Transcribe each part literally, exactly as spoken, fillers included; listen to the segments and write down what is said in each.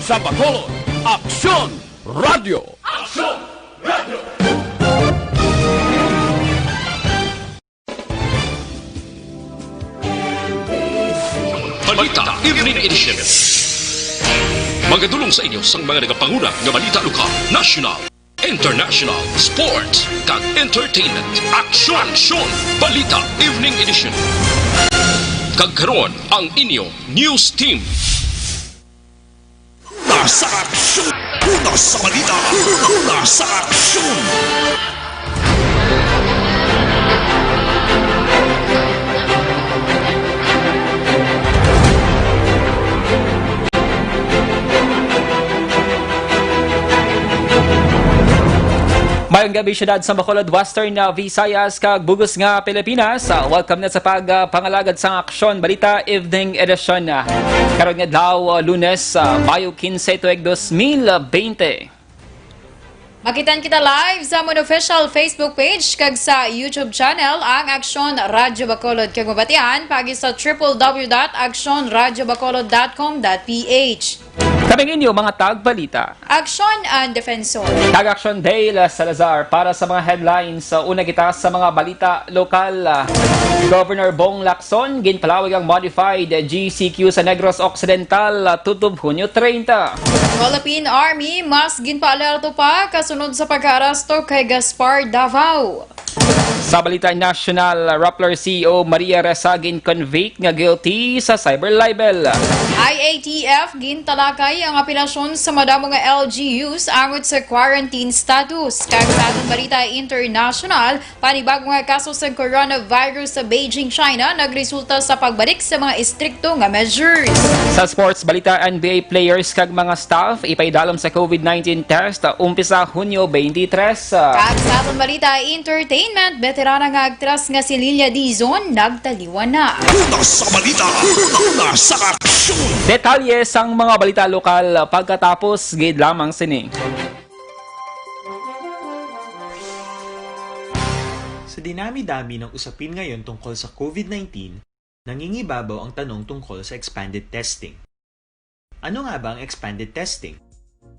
Sa Bacolod, Aksyon Radio. Aksyon Radio. Balita Evening Edition. Magadulong sa inyo sang mga nagapanguna nga balita lokal, national, international, sports, kag entertainment. Aksyon! Aksyon! Balita Evening Edition. Kag karon ang inyo news team. Una sa aksyon! Una sa balita! Una sa aksyon! Mayong gabi, syudad sa Bacolod, Western, ah, Visayas, kag bug-os nga Pilipinas. Ah, welcome na sa pag, ah, pangalagad sa Aksyon Balita Evening Edition. Ah, karon nga adlaw, ah, Lunes, ah, Mayo quince, tuig dos mil bente. Makitan kita live sa amon official Facebook page kag sa YouTube channel, ang Aksyon Radyo Bacolod, kag mabatian paagi sa triple W dot aksyon radyo bacolod dot com dot P H. Kami ang inyo mga tagbalita. Aksyon ang Defensor. Kag Aksyon Dale Salazar para sa mga headlines. Sa una kita sa mga balita lokal, ah, Governor Bong Lacson, ginpalawig ang modified G C Q sa Negros Occidental, ah, tutob Hunyo treinta. Philippine Army mas ginpaalerto pa kasunod sa pagkaaresto kay Gaspar Davao. Sa balita nasyonal, Rappler C E O Maria Ressa gin-convict nga guilty sa cyber libel. I A T F gintalakay ang apelasyon sa madamo nga L G Us angot sa quarantine status. Kag sa aton balita internasyonal, panibago nga kaso sa coronavirus sa Beijing, China, nagresulta sa pagbalik sa mga estrikto nga measures. Sa sports balita, N B A players kag mga staff ipaidalom sa COVID nineteen test, umpisa Hunyo twenty-three. Kag sa aton balita entertainment, veterana nga aktres nga si Lilia Dizon nagtaliwan na. Una sa balita, una sa aksyon. Detalye sang mga balita lokal pagkatapos gid lamang sini. Sa dinami-dami ng usapin ngayon tungkol sa COVID nineteen, nangingibabaw ang tanong tungkol sa expanded testing. Ano nga ba ang expanded testing?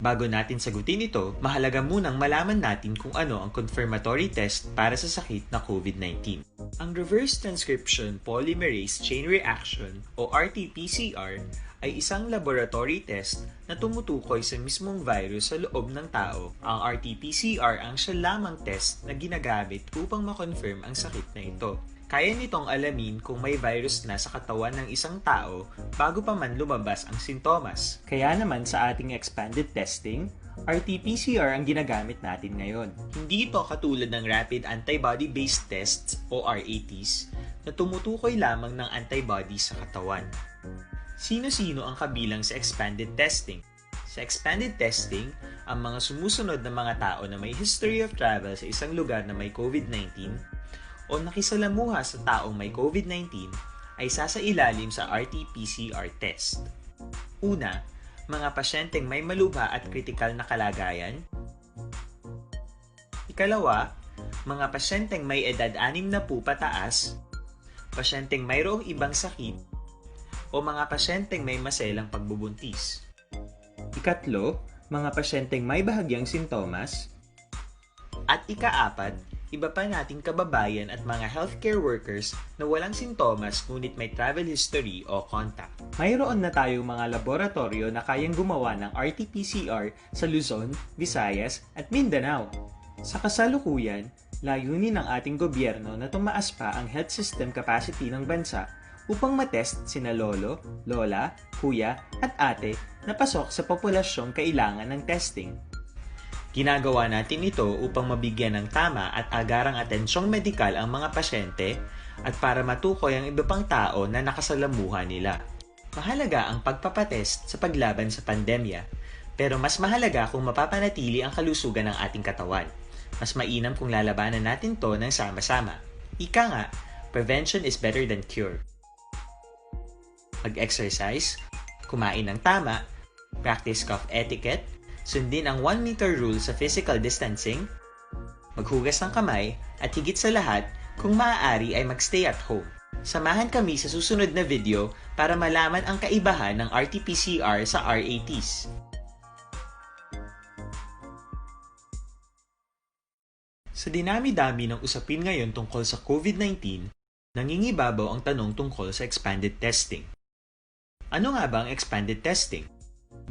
Bago natin sagutin ito, mahalaga munang malaman natin kung ano ang confirmatory test para sa sakit na COVID nineteen. Ang reverse transcription polymerase chain reaction o R T P C R ay isang laboratory test na tumutukoy sa mismong virus sa loob ng tao. Ang R T P C R ang siya lamang test na ginagamit upang ma-confirm ang sakit na ito. Kaya nitong alamin kung may virus na sa katawan ng isang tao bago pa man lumabas ang sintomas. Kaya naman sa ating expanded testing, R T P C R ang ginagamit natin ngayon. Hindi ito katulad ng rapid antibody-based tests o R A Ts na tumutukoy lamang ng antibodies sa katawan. Sino-sino ang kabilang sa expanded testing? Sa expanded testing, ang mga sumusunod na mga tao na may history of travel sa isang lugar na may COVID nineteen o nakisalamuha sa taong may COVID nineteen ay sasailalim sa R T P C R test. Una, mga pasyenteng may malubha at kritikal na kalagayan. Ikalawa, mga pasyenteng may edad anim na pupataas, pasyenteng mayroong ibang sakit, o mga pasyenteng may maselang pagbubuntis. Ikatlo, mga pasyenteng may bahagyang sintomas. At ikaapat, iba pa nating kababayan at mga healthcare workers na walang sintomas ngunit may travel history o contact. Mayroon na tayong mga laboratoryo na kayang gumawa ng R T P C R sa Luzon, Visayas, at Mindanao. Sa kasalukuyan, layunin ng ating gobyerno na tumaas pa ang health system capacity ng bansa upang matest sina lolo, lola, kuya, at ate na pasok sa populasyong kailangan ng testing. Ginagawa natin ito upang mabigyan ng tama at agarang atensyong medikal ang mga pasyente at para matukoy ang iba pang tao na nakasalamuha nila. Mahalaga ang pagpapatest sa paglaban sa pandemya, pero mas mahalaga kung mapapanatili ang kalusugan ng ating katawan. Mas mainam kung lalabanan natin 'to ng sama-sama. Ika nga, prevention is better than cure. Mag-exercise, kumain ng tama, practice cough etiquette, sundin ang one meter rule sa physical distancing, maghugas ng kamay, at higit sa lahat, kung maaari ay mag-stay at home. Samahan kami sa susunod na video para malaman ang kaibahan ng R T P C R sa R A Ts. Sa dinami-dami ng usapin ngayon tungkol sa COVID nineteen, nangingibabaw ang tanong tungkol sa expanded testing. Ano nga ba ang expanded testing?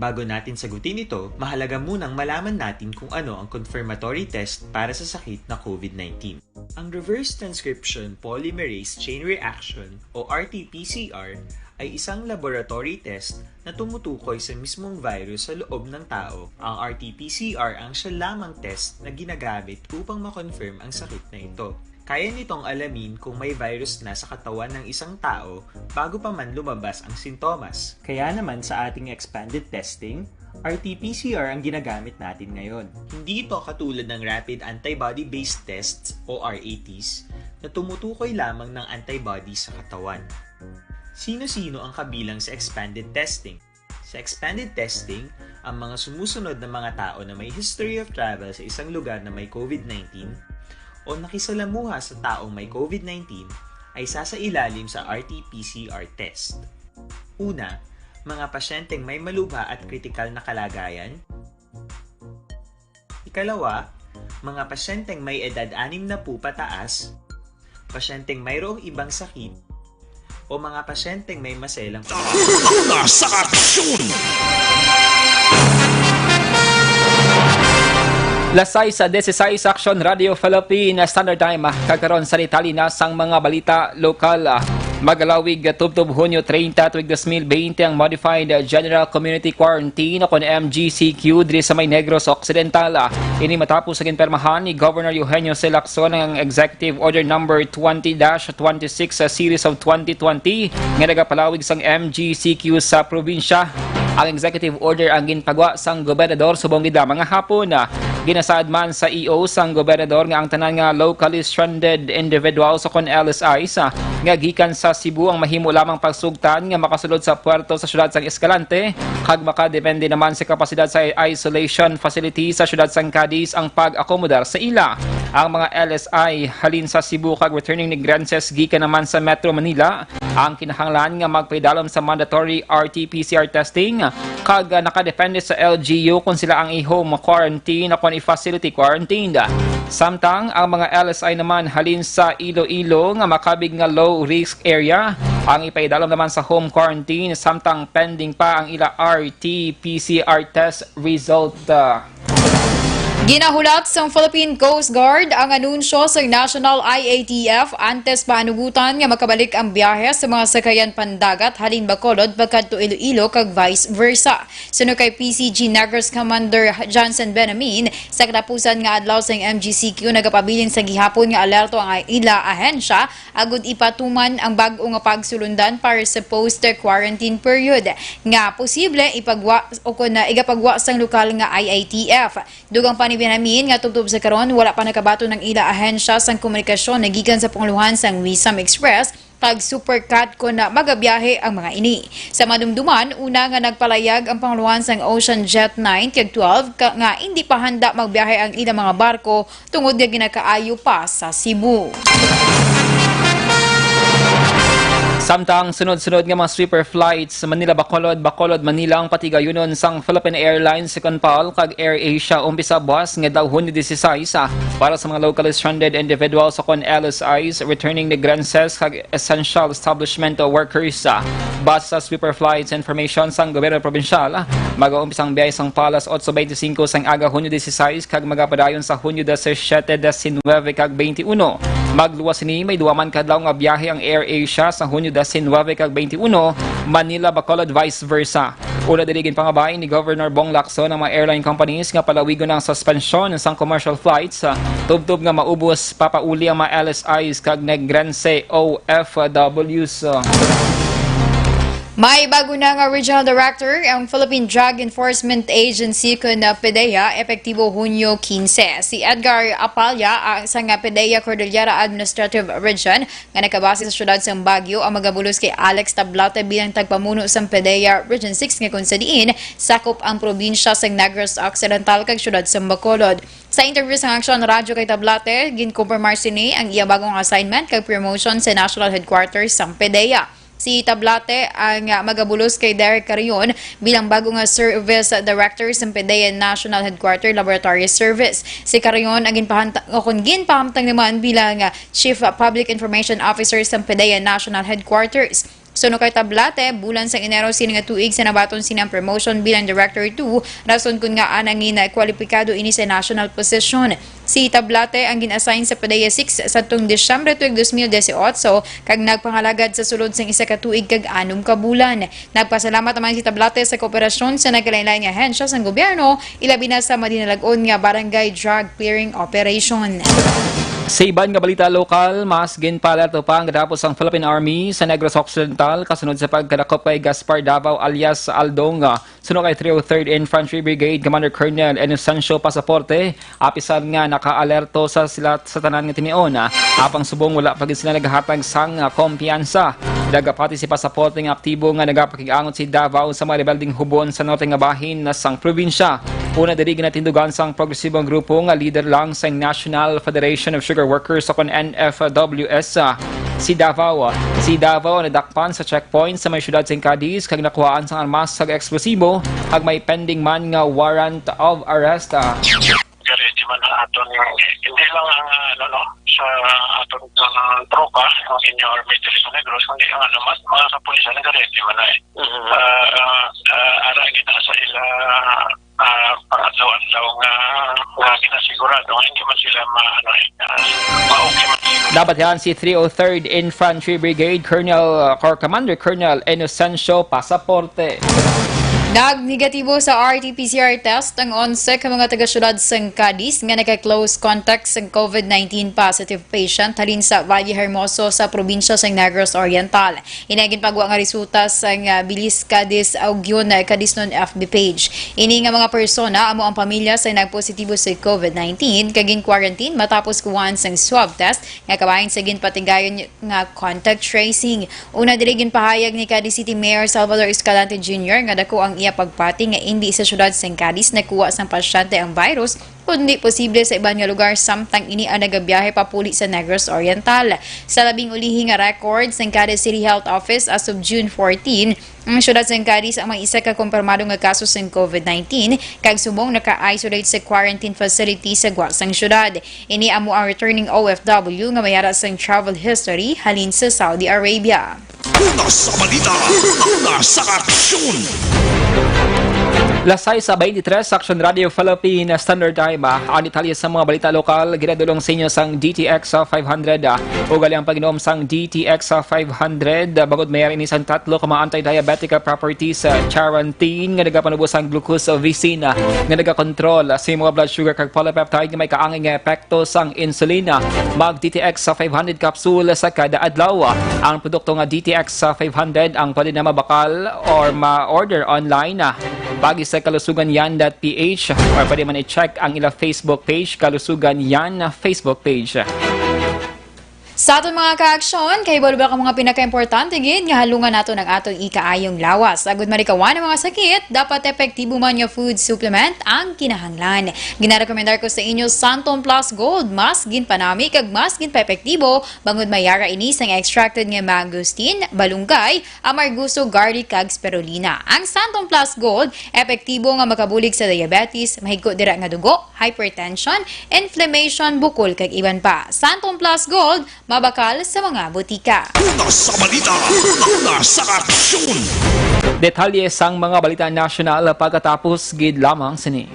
Bago natin sagutin ito, mahalaga munang malaman natin kung ano ang confirmatory test para sa sakit na COVID nineteen. Ang reverse transcription polymerase chain reaction o R T P C R ay isang laboratory test na tumutukoy sa mismong virus sa loob ng tao. Ang R T P C R ang siya lamang test na ginagamit upang ma-confirm ang sakit na ito. Kaya nitong alamin kung may virus na sa katawan ng isang tao bago pa man lumabas ang sintomas. Kaya naman sa ating expanded testing, R T P C R ang ginagamit natin ngayon. Hindi ito katulad ng rapid antibody-based tests o R A Ts na tumutukoy lamang ng antibody sa katawan. Sino-sino ang kabilang sa expanded testing? Sa expanded testing, ang mga sumusunod na mga tao na may history of travel sa isang lugar na may COVID nineteen o nakisalamuha sa taong may COVID nineteen ay sasailalim sa R T P C R test. Una, mga pasyenteng may malubha at kritikal na kalagayan. Ikalawa, mga pasyenteng may edad anim na po pataas, pasyenteng mayroong ibang sakit, o mga pasyenteng may maselang Una sa aksyon! Las sais dieciséis, Aksyon Radio Philippine Standard Time. Kag karon sa detalye na sang mga balita lokal. Magalawig tubtob Hunyo treinta, tuig dos mil veinte, ang Modified General Community Quarantine o kon M G C Q diri sa may Negros Occidental. Ini matapos sa ginpirmahan ni Governor Eugenio C. Lacson ang Executive Order Number twenty dash twenty-six, Series of twenty twenty nga nagapalawig sang M G C Q sa probinsya. Ang executive order ang ginpagwa sang gobernador subong gid lamang nga hapon. Ginasaad man sa E O sang gobernador nga ang tanan nga locally stranded individuals o kon L S Is, ah, nga gikan sa Cebu ang mahimo lamang pagsugtan nga makasulod sa puerto sa siyudad sang Escalante kag makadepende naman sa kapasidad sa isolation facility sa siyudad sang Cadiz ang pag-akomodar sa ila. Ang mga L S I halin sa Cebu kag returning Negrenses gikan naman sa Metro Manila ang kinahanglan nga magpaidalom sa mandatory R T P C R testing kag, ah, nakadepende sa L G U kung sila ang i-home quarantine o kon i-facility quarantine. Samtang ang mga L S I naman halin sa Iloilo nga makabig nga low risk area ang ipaidalom naman sa home quarantine samtang pending pa ang ila R T P C R test result. Ginahulat sang Philippine Coast Guard ang anunsyo sang National I A T F antes pa anugutan nga makabalik ang biyahe sa mga sakayan pandagat halin Bacolod pagkadto Iloilo kag vice versa. Suno kay P C G Negros Commander Johnson Benamin, sa katapusan nga adlaw sang M G C Q nagapabilin sa gihapon nga alerto ang ila ahensya agud ipatuman ang bag-o nga pagsulundan para sa post-quarantine period nga posible ipagwa o kon, ah, igapagwa sang lokal nga I A T F. Dugang pa ni Benjamin nga tubtob sa karon, wala pa nakabaton ang ila ahensya sang komunikasyon na gikan sa pangulohan sang Wisam Express kag Supercat kon magabiyahe ang mga ini. Sa madumduman, una nga nagpalayag ang pangulohan sang Ocean Jet nine kag twelve ka, nga indi pa handa magbiyahe ang ila mga barko tungod nga ginakaayo pa sa Cebu. Samtang sunod-sunod nga mga sweeper flights, Manila-Bacolod, Bacolod-Manila ang patigayunon sang Philippine Airlines, Second Pal, kag AirAsia umpisa buwas nga adlaw, Hunyo dieciséis, ah, para sa mga locally stranded individuals o kon L S Is, returning Negrenses kag essential establishment workers, ah. Base sa sweeper flights information sang gobyerno probinsyal, ah, mag-aumpisa ang biyahe sang Pal alas otso beintisinko sang aga, Hunyo dieciséis, kag magapadayon sa Hunyo disisyete, disinuebe, kag beintiuno. Magluwas sini, may duha man ka adlaw nga biyahe ang AirAsia sa Hunyo disinuebe kag beintiuno, Manila-Bacolod, vice versa. Una diri, ginpangabay ni Governor Bong Lacson ang mga airline companies nga palawigon ang suspension sang commercial flights, ah, tubtob nga maubos papauli ang mga L S Is kag Negrense O F Ws. May bago na nga regional director ang Philippine Drug Enforcement Agency kun PDEA, epektibo Hunyo quince. Si Edgar Apalla, ang sa nga PDEA Cordillera Administrative Region nga nakabase sa siyudad sang Baguio, ang magabulos kay Alex Tablate bilang tagpamuno sang PDEA Region six, nga kun sa diin sakop ang probinsya sang Negros Occidental kag siyudad sang Bacolod. Sa interview sang Aksyon Radyo kay Tablate, ginkumpirmar sini ang iya bagong assignment kag promotion sa National Headquarters sang PDEA. Si Tablate ang, ah, magabulos kay Derek Carion bilang bago nga Service Director sa PDEA National Headquarter Laboratory Service. Si Carion ang ginpahanta-, o kon ginpahamtang naman bilang, ah, Chief Public Information Officer sa PDEA National Headquarters. Suno kay Tablate, bulan sang Enero sini nga tuig sa nabaton sini ang promotion bilang Director two, rason kun ngaa nangin kwalipikado ini sa national position. Si Tablate ang gin-assign sa PDEA six sadtong Disyembre tuig dos mil dieciocho kag nagpangalagad sa sulod sang isa ka tuig kag anom ka bulan. Nagpasalamat naman si Tablate sa kooperasyon sa nagkalain-lain nga ahensya sang gobyerno, ilabi na sa madinalag-on nga barangay drug clearing operation. Sa iban nga balita lokal, mas ginpaalerto pa ang katapos ang Philippine Army sa Negros Occidental kasunod sa pagkadakop kay Gaspar Davao alias Aldong, ah, suno kay three oh third Infantry Brigade Commander Colonel Inocencio Pasaporte. Apisan nga nakaalerto sa sila sa tanan nga tinion, ah, apang subong wala pa gid sila nagahatag sang, ah, kumpiyansa. Nagapati si Pasaporte nga aktibo nga nagapakig-angot si Davao sa mga rebelding hubon sa norte nga bahin na sang probinsya. Una diri ginatindugan sang progresibong grupo nga lider lang sang National Federation of Sugar Workers o kon N F W S, ah, si Davao. Si Davao nadakpan sa checkpoint sa may siyudad sang Cadiz kag nakuhaan sang armas kag eksplosibo, kag may pending man nga warrant of arrest, ah. Garete man ang aton, hindi lang ang, ah, ano, no, sa aton, ah, tropa, ang inyo army diri sa Negros, kundi ang, ano, mas mga kapulisan, garete man na eh. Mhm. Ah, ah, ah, ara kita sa ila, ah, pangadlaw-adlaw nga, nga ginasigurado nga hindi man sila ma-, ano, eh, ah, ma-okay man sila. Dapat yan si three oh third Infantry Brigade Colonel, uh, Corps Commander Colonel Inocencio Pasaporte. Nag-negatibo sa R T P C R test ang onse ka mga taga-syudad sang Cadiz nga nagka-close contact sang COVID nineteen positive patient halin sa Valle Hermoso sa probinsya sang Negros Oriental. Ini ang ginpagwa nga resulta sang, ah, Bilis Cadiz Augyon, ah, Cadiznon F B page. Ini nga mga persona amo ang pamilya sa nagpositibo sa COVID nineteen kag gin-quarantine matapos kuhaan sang swab test nga kabahin sa ginpatigayon nga contact tracing. Una diri, ginpahayag ni Cadiz City Mayor Salvador Escalante Junior nga dako ang iya pagpati nga indi sa siyudad sang Cadiz nakuha sang pasyente ang virus, kundi posible sa iban nga lugar samtang ini ang nagabiyahe papuli sa Negros Oriental. Sa labing ulihi nga record sang Cadiz City Health Office as of June fourteen, ang siyudad sang Cadiz ang may isa ka kumpirmado nga kaso sang COVID nineteen, kag subong naka-isolate sa quarantine facility sa gwa sang siyudad. Ini amo ang returning O F W nga may ara sang travel history halin sa Saudi Arabia. Una sa balita, una sa aksyon. Las sais sa twenty-three, Aksyon Radio Philippine Standard Time, ah. Ang detalye sa mga balita lokal, ginadulong sa inyo sang D T X five hundred, ah. Ugali ang pag-inom sang D T X five hundred, ah, bangod may ara ini sang tatlo ka mga anti-diabetic, ah, properties, ah, charantin nga nagapanubo sang glucose, ah, vicin, ah, nga nagakontrol, ah, sa mga blood sugar kag polypeptide nga may kaangay nga epekto sang insulin. Mag-D T X sa five hundred capsule sa kada adlaw. Ang produkto nga D T X sa five hundred ang pwede na mabakal or ma-order online, ah, paagi sa kalusugan yan dot P H, or pwede man i-check ang ila Facebook page, Kalusugan Yan Facebook page. Sa aton mga kaaksyon, kahibalo ba ka mga pinakaimportante gid nga halungan naton ang aton ikaayong lawas? Agud malikawan ang mga sakit, dapat epektibo man nga food supplement ang kinahanglan. Ginarekomendar ko sa inyo Santon Plus Gold, mas ginpanami kag mas ginpaepektibo, bangod may ara ini sang extracted nga mangosteen, balunggay, amargoso, garlic, kag spirulina. Ang Santon Plus Gold epektibo nga makabulig sa diabetes, mahigko dira nga dugo, hypertension, inflammation, bukol, kag iban pa. Santon Plus Gold, mabakal sa mga butika. Una sa balita, una sa aksyon. Detalye sang mga balita nasyonal pagkatapos gid lamang sini.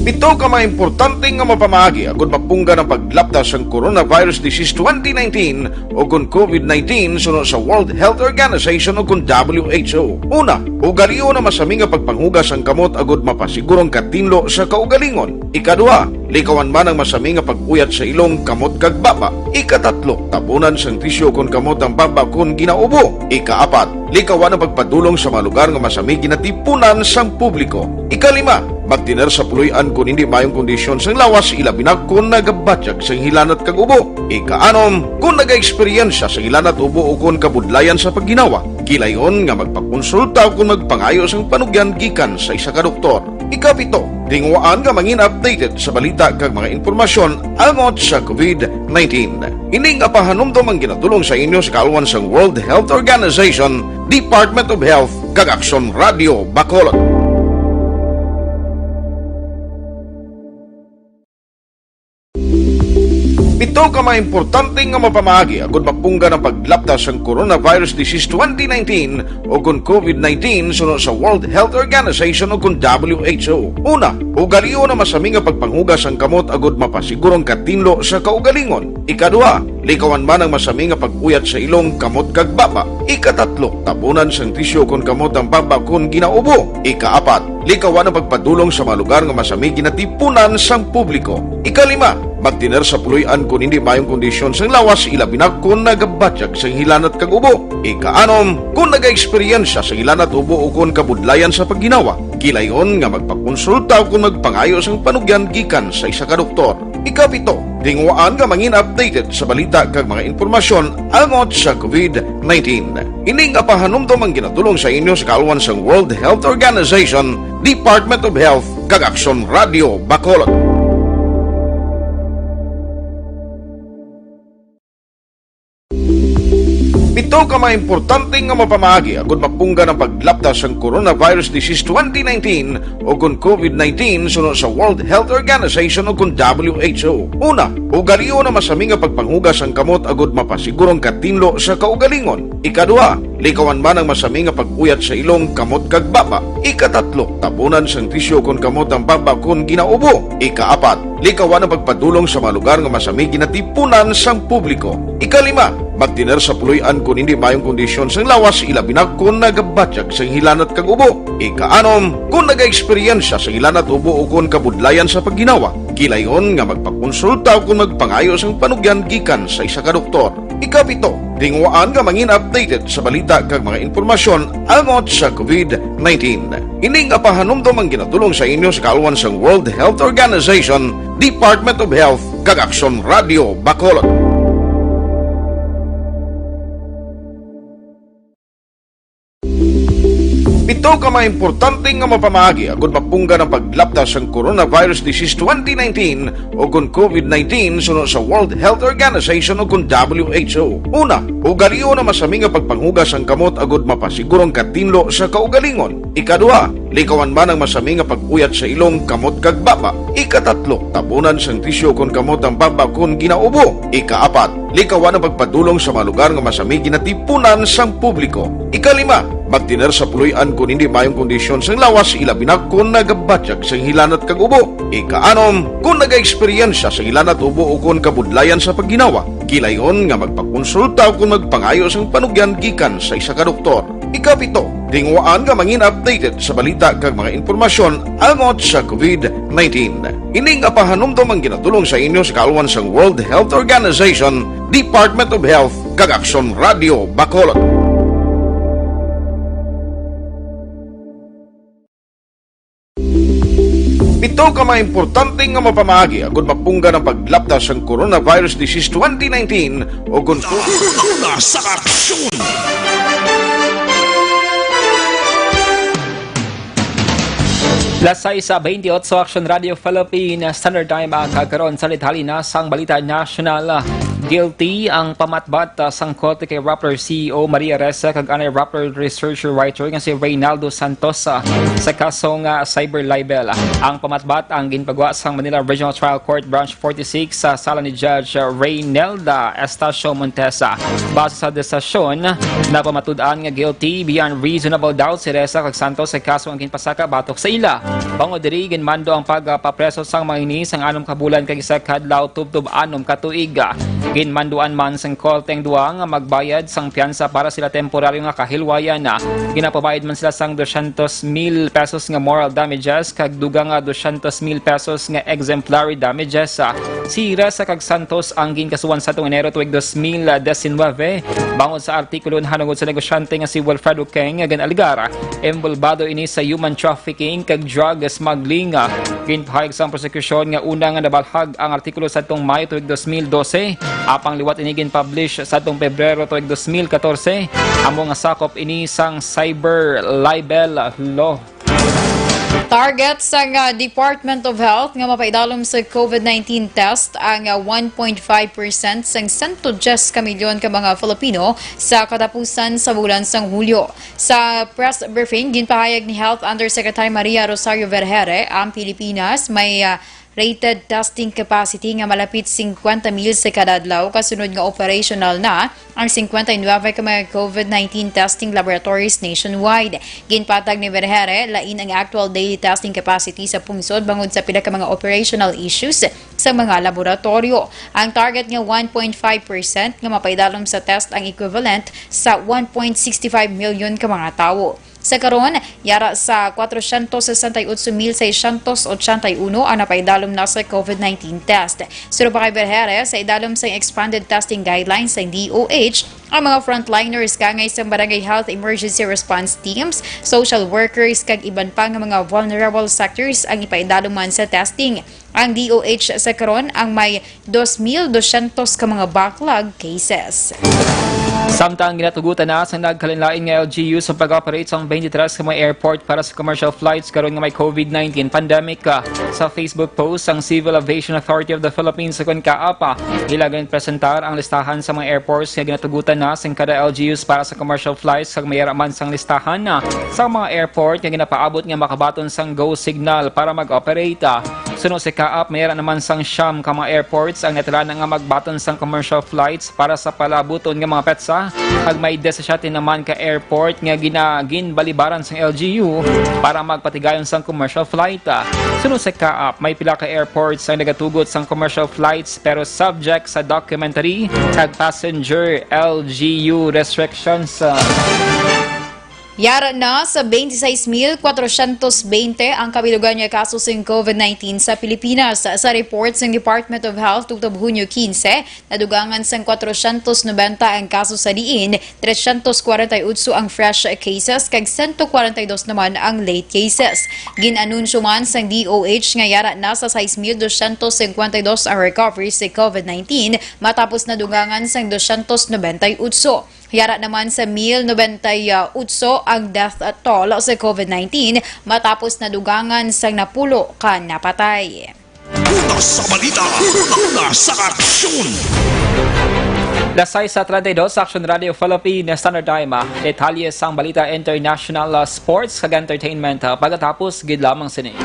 Pito ka mga importante nga mapamaagi agud mapunggan ang paglapta sang coronavirus disease twenty nineteen o kon covid nineteen suno sa World Health Organization o kon W H O. Una, ugalion ang masami nga pagpanghugas sang kamot agud mapasiguro ang katinlo sa kaugalingon. Ikaduha, likawan man ang masami nga pag-uyat sa ilong, kamot kag baba. Ikatatlo, tabunan sang tisyu kon kamot ang baba kon ginaubo. Ikaapat, likawan ang pagpadulong sa mga lugar nga masami ginatipunan sang publiko. Ikalima, magtener sa puloy-an kon hindi maayong kondisyon sang lawas, ilabi na kon nagabatyag sang hilanat kag ubo. Ikaanom, kon nagaeksperyensya sang hilanat, ubo o kon kabudlayan sa pagginawa, gilayon nga magpakonsulta o kon magpangayo sang panugyan gikan sa isa ka doktor. Ikapito, tinguhaan nga mangin updated sa balita kag mga impormasyon angot sa covid nineteen. Ini nga pahanumdom ang ginatulong sa inyo sa kaalwan sang World Health Organization, Department of Health, kag Aksyon Radio Bacolod. Pito ka mga importante nga mapamaagi agud mapunggan ang paglapta sang coronavirus disease twenty nineteen o kon covid nineteen suno sa World Health Organization o kon W H O. Una, ugalion ang masami nga pagpanghugas sang kamot agud mapasiguro ang katinlo sa kaugalingon. Ikaduha, likawan man ang masami nga pag-uyat sa ilong, kamot kag baba. Ikatatlo, tabunan sang tisyu kon kamot ang baba kon ginaubo. Ikaapat, likawan ang pagpadulong sa mga lugar nga masami ginatipunan sang publiko. Ikalima, magtener sa puloy-an kon hindi maayong kondisyon sang lawas, ilabi na kon nagabatyag sang hilanat kag ubo. Ikaanom, kon nagaeksperyensya sang hilanat, ubo o kon kabudlayan sa pagginawa, gilayon nga magpakonsulta o kon magpangayo sang panugyan gikan sa isa ka doktor. Ikapito, tinguhaan nga mangin updated sa balita kag mga impormasyon angot sa covid nineteen. Ini nga pahanumdom ang ginatulong sa inyo sa kaalwan sang World Health Organization, Department of Health, kag Aksyon Radio Bacolod. Pito ka mga importante nga mapamaagi agud mapunggan ang paglapta sang coronavirus disease twenty nineteen o kon covid nineteen suno sa World Health Organization o kon W H O. Una, ugalion ang masami nga pagpanghugas sang kamot agud mapasiguro ang katinlo sa kaugalingon. Ikaduha, likawan man ang masami nga pag-uyat sa ilong, kamot kag baba. Ikatatlo, tabunan sang tisyu kon kamot ang baba kon ginaubo. Ikaapat, likawan ang pagpadulong sa mga lugar nga masami ginatipunan sang publiko. Ikalima, magtener sa puloy-an kon hindi maayong kondisyon sang lawas, ilabi na kon nagabatyag sang hilanat kag ubo. Ikaanom, kon nagaeksperyensya sang hilanat, ubo o kon kabudlayan sa pagginawa, gilayon nga magpakonsulta o kon magpangayo sang panugyan gikan sa isa ka doktor. Ikapito, tinguhaan nga mangin updated sa balita kag mga impormasyon angot sa covid nineteen. Ini nga pahanumdom ang ginatulong sa inyo sa kaalwan sang World Health Organization, Department of Health, kag Aksyon Radio Bacolod. Pito ka mga importante nga mapamaagi agud mapunggan ang paglapta sang coronavirus disease twenty nineteen o kon covid nineteen suno sa World Health Organization o kon W H O. Una, ugalion ang masami nga pagpanghugas sang kamot agud mapasiguro ang katinlo sa kaugalingon. Ikaduha, likawan man ang masami nga pag-uyat sa ilong, kamot kag baba. Ikatatlo, tabunan sang tisyu kon kamot ang baba kon ginaubo. Ikaapat, likawan ang pagpadulong sa mga lugar nga masami ginatipunan sang publiko. Ikalima, magtener sa puloy-an kon hindi maayong kondisyon sang lawas, ilabi na kon nagabatyag sang hilanat kag ubo. Ikaanom, kon nagaeksperyensya sang hilanat, ubo o kon kabudlayan sa pagginawa, gilayon nga magpakonsulta o kon magpangayo sang panugyan gikan sa isa ka doktor. Ikapito, tinguhaan nga mangin updated sa balita kag mga impormasyon angot sa covid nineteen. Ini nga pahanumdom ang ginatulong sa inyo sa kaalwan sang World Health Organization, Department of Health, kag Aksyon Radio Bacolod. Pito ka mga importante nga mapamaagi agud mapunggan ang paglapta sang coronavirus disease twenty nineteen o kon Una sa aksyon! Las sais sa veintiocho, Aksyon Radio Philippine Standard Time, ang kagkaron sa detalye na sang balita nasyonal. Guilty ang pamatbat, ah, sang korte kay Rappler C E O Maria Ressa kag anay Rappler researcher writer nga si Reynaldo Santos, ah, sa kaso nga cyber libel. Ang pamatbat ang ginpagwa sang Manila Regional Trial Court Branch forty-six sa sala ni Judge, ah, Reynelda Estacio Montesa. Base sa desisyon, napamatud-an nga guilty beyond reasonable doubt si Ressa kag Santos sa kaso nga ginpasaka batok sa ila. Bangod diri, ginmando ang pagpapreso sang mga ini sang anom ka bulan kag isa ka adlaw tubtob anom ka tuig. Ginmanduan man sang korte ang duha nga magbayad sang piyansa para sila temporaryo nga kahilwayan. Ginapabayad man sila sang dosyentos mil pesos nga moral damages kag dugang nga dosyentos mil pesos nga exemplary damages. Si Ressa kag Santos ang ginkasuhan sa tuong Enero tuig dos mil diecinueve bangod sa artikulo nahanungod sa negosyante nga si Wilfredo Keng nga gin-alegar involbado ini sa human trafficking kag drug smuggling. Ginpahayag sang prosekusyon nga una nga nabalhag ang artikulo sadtong Mayo tuig dos mil dose, apang liwat ini gin-publish sadtong Pebrero tuig dos mil katorse. Amo nga sakop ini sang cyber libel law. Target sang, ah, Department of Health nga mapaidalom sa COVID nineteen test ang, ah, one point five percent sang sento diyes ka milyon ka mga Filipino sa katapusan sa bulan sang Hulyo. Sa press briefing, ginpahayag ni Health Undersecretary Maria Rosario Vergeire, ang Pilipinas may, ah, rated testing capacity nga malapit singkwenta mil sa kada adlaw, kasunod nga operational na ang singkwenta y nuebe ka mga COVID nineteen testing laboratories nationwide. Ginpatag ni Vergeire, lain ang actual daily testing capacity sa pungsod bangod sa pila ka mga operational issues sa mga laboratoryo. Ang target nga one point five percent nga mapaidalom sa test ang equivalent sa one point six five million ka mga tawo. Sa karon, yara sa kwatrosyentos sesenta y otso mil seiscientos ochenta y uno ang napaidalom na sa COVID nineteen test. Suno pa kay Vergeire, sa idalom sa expanded testing guidelines sa D O H, ang mga frontliners kaangay sa Barangay Health Emergency Response Teams, social workers, kag iban pa nga mga vulnerable sectors ang ipaidalom man sa testing. Ang D O H sa karon ang may dos mil dosyentos ka mga backlog cases. Samtang ginatugutan na sang nagkalainlain nga L G U sa pag-operate sang twenty-three ka mga airport para sa commercial flights karon nga may COVID nineteen pandemic, ah, sa Facebook post ang Civil Aviation Authority of the Philippines, ukon CAAP, ila ginpresentar ang listahan sa mga airports nga ginatugutan na sang kada L G Us para sa commercial flights kag may ara man sang listahan, ah, sa mga airport nga ginapaabot nga makabaton sang go signal para mag-operate. Suno sa CAAP, may ara naman sang siyam ka mga airports ang natala na nga magbaton sang commercial flights para sa palabuton nga mga petsa, kag may disisiete naman ka airport nga gina-, ginbalibaran sang L G U para magpatigayon sang commercial flight. Suno sa CAAP, may pila ka airports ang nagatugot sang commercial flights pero subject sa documentary kag passenger L G U restrictions. Yara na sa twenty-six mil kwatrosyentos twenty ang kabilugan nga kaso sing COVID nineteen sa Pilipinas. Sa report sang Department of Health, tubtob Hunyo quince, nadugangan sang kwatrosyentos nobenta ang kaso sa diin tresyentos kwarenta y otso ang fresh cases kag sento kwarenta y dos naman ang late cases. Gin-anunsyo man sang D O H nga yara na sa sais mil dosyentos singkwenta y dos ang recovery sa COVID nineteen matapos nadugangan sang dosyentos nobenta y otso. Yara naman sa mil nobenta y otso ang death toll sa COVID nineteen matapos nadugangan sang napulo ka napatay. Una sa balita, una sa aksyon. Las sais sa treinta y dos, Action Radio Philippines Standard Time. Detalye sang balita international, ah, sports kag entertainment, ah, pagkatapos gid lamang sini.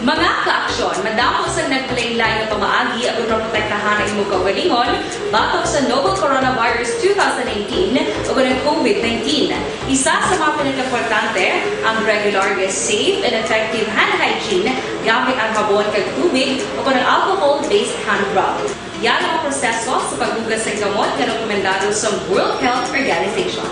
Mga ka-aksyon, madamo sang naglain-lain nga pamaagi aron maprotektahan ang imong kaugalingon batok sa novel coronavirus two thousand eighteen ug ang COVID nineteen. Isa sa mga pinakaimportante, ang regular nga safe and effective hand hygiene gamit ang habon kag tubig o kon ang alcohol-based hand rub. Yan ang proseso sa paghugas sa kamot nga rekomendado sa World Health Organization.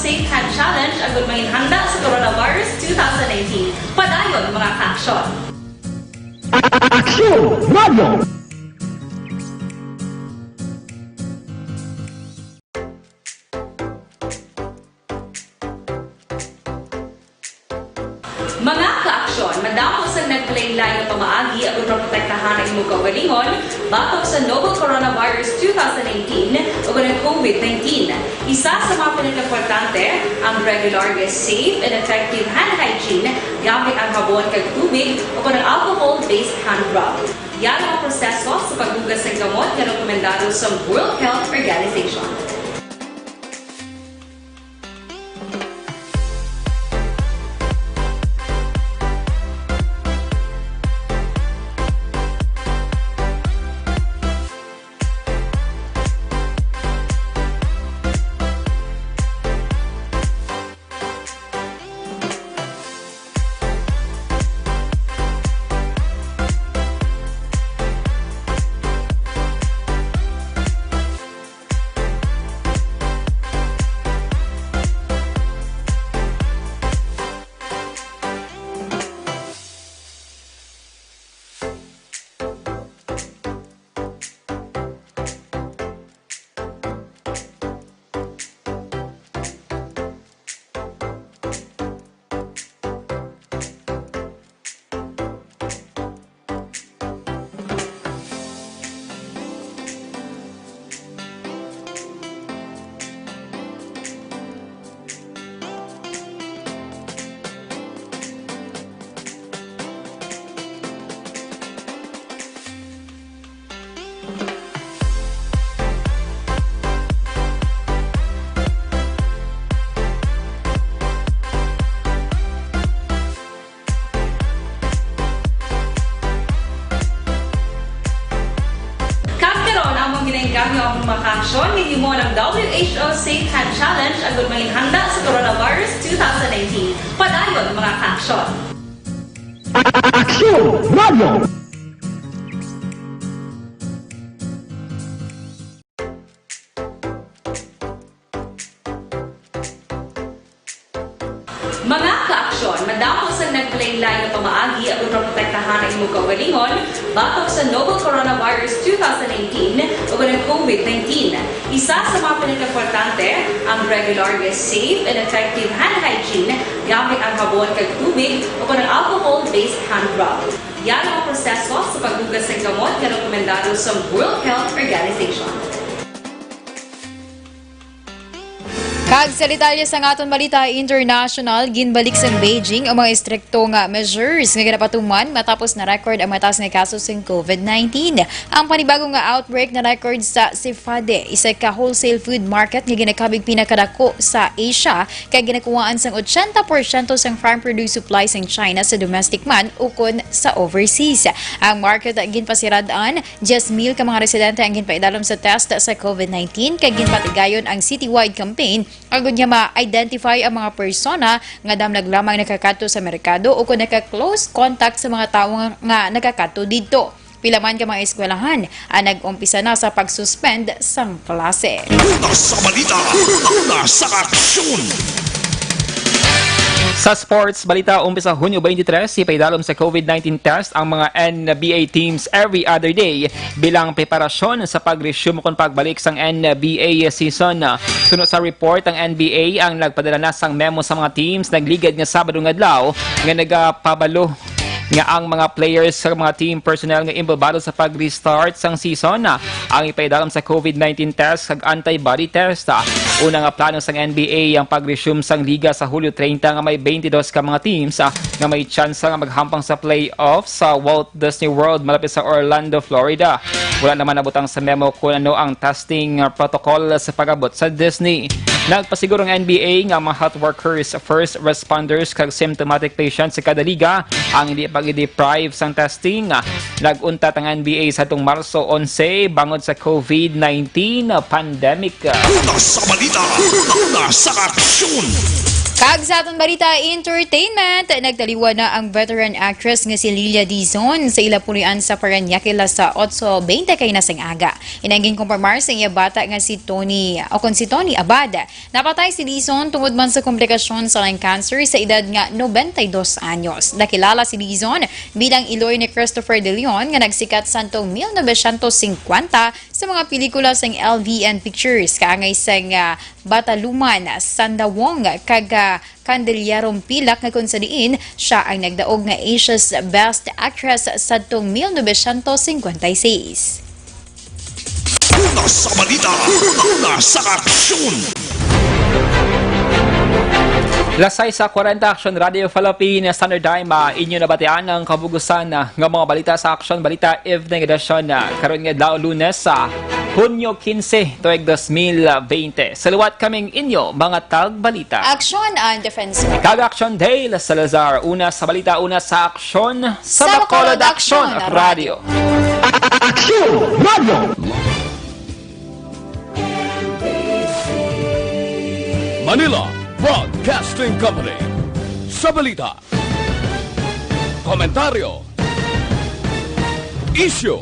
Safe Hand Challenge agud manginhanda sa Coronavirus two thousand nineteen. Padayon, mga ka-aksyon! Aksyon Radio! Mga ka-aksyon, madamo sang nagkalainlain nga pamaagi agud maprotektahan ang imong kaugalingon batok sa novel coronavirus two thousand nineteen ug ang COVID nineteen. Isa sa mga pinakaimportante ang regular nga safe and effective hand hygiene gamit ang habon kag tubig o kon ang alcohol-based hand rub. Yara ang proseso sa paghugas sang kamot nga rekomendado sa World Health Organization. Kag karon, among ginainggangyo ang mga ka-aksyon, ninyo mo ang W H O Safe Hand Challenge agud manginhanda sa Coronavirus two thousand nineteen. Padayon, mga ka-aksyon. Aksyon Radio! Mga ka-aksyon, madamo sang nagkalainlain nga pamaagi agud maprotektahan ang imong kaugalingon batok sa novel coronavirus two thousand nineteen o ang COVID nineteen. Isa sa mga pinakaimportante ang regular nga safe and effective hand hygiene gamit ang habon kag tubig o kon ang alcohol-based hand rub. Yara ang proseso sa paghugas sang kamot nga rekomendado sa World Health Organization. Kag sa detalye sang aton balita international, ginbalik sang Beijing ang mga estrikto nga measures nga ginapatuman matapos na-record ang mataas nga kaso sang COVID nineteen. Ang panibago nga outbreak na-record sa Sifade, isa ka wholesale food market nga ginakabig pinakadako sa Asia, kag ginakuhaan sang ochenta porsyento sang farm produce supply sang China sa domestic man ukon sa overseas. Ang market ginpasirad-an. Diyes mil ka mga residente ang ginpaidalom sa test sa COVID nineteen, kag ginpatigayon ang citywide campaign agud nga ma-identify ang mga persona nga damlag lamang nakakadto sa merkado o kon naka-close contact sa mga tawo nga, nga nakakadto didto. Pila man ka mga eskwelahan ang nag-umpisa na sa pag-suspend sang klase. Una sa balita, una sa aksyon. Sa sports balita, umpisa Hunyo twenty-three, ipaidalom sa COVID nineteen test ang mga N B A teams every other day bilang preparasyon sa pag-resume kon pagbalik sang N B A season. Suno sa report, ang N B A ang nagpadala na sang memo sa mga teams nagligad nga Sabado nga adlaw nga nagapabalo nga ang mga players sa mga team personnel nga involbado sa pag-restart sang season ang ipaidalom sa COVID nineteen test kag antibody test. Una nga plano sang N B A ang pag-resume sang liga sa Hulyo treinta nga may twenty-dos ka mga teams, ah, nga may tsansa nga maghampang sa playoff sa Walt Disney World malapit sa Orlando, Florida. Wala naman nabutang sa memo kung ano ang testing, ah, protocol sa pag-abot sa Disney. Nagpasiguro ang N B A nga mga health workers, first responders, kag symptomatic patients sa kada liga ang hindi pag-deprive sang testing. Nag-untat ang N B A sa atong Marso onse bangod sa COVID nineteen pandemic. Una sa balita, una sa aksyon. Kag sa aton balita entertainment, nagtaliwan na ang veteran actress nga si Lilia Dizon sa ila puloy-an sa Parañaque alas otso bente kay na sang aga. Inangin kumpirmar sa iya bata nga si Tony, o kon si Tony Abad. Napatay si Dizon tungod man sa komplikasyon sa lung cancer sa edad nga nobenta y dos anyos. Nakilala si Dizon bilang iloy ni Christopher De Leon nga nagsikat sadtong mil novecientos singkwenta sa mga pelikula sang L V N Pictures, kaangay sang, ah, Bataluman, Sandawong, kag, ah, Candelarong Pilak, nga kung sa diin siya ang nagdaog nga Asia's Best Actress sadtong mil novecientos singkwenta y seis. Una sa balita, una sa aksyon. Las sais sa kwarenta, Aksyon Radio Philippines Standard Time, ah, inyo nabatian ang kabugusan, ah, nga mga balita sa Aksyon Balita Evening Edition, ah, karon nga adlaw, Lunes, sa Hunyo kinse, tuig dos mil bente. Sa liwat kaming inyo mga tagbalita. Aksyon and Defense. Kag Aksyon Dale Salazar, una sa balita, una sa aksyon sa Sa Bacolod Bacolod Aksyon Aksyon Radio. Aksyon Radio. Manila Broadcasting Company. Sa balita, komentaryo, isyu,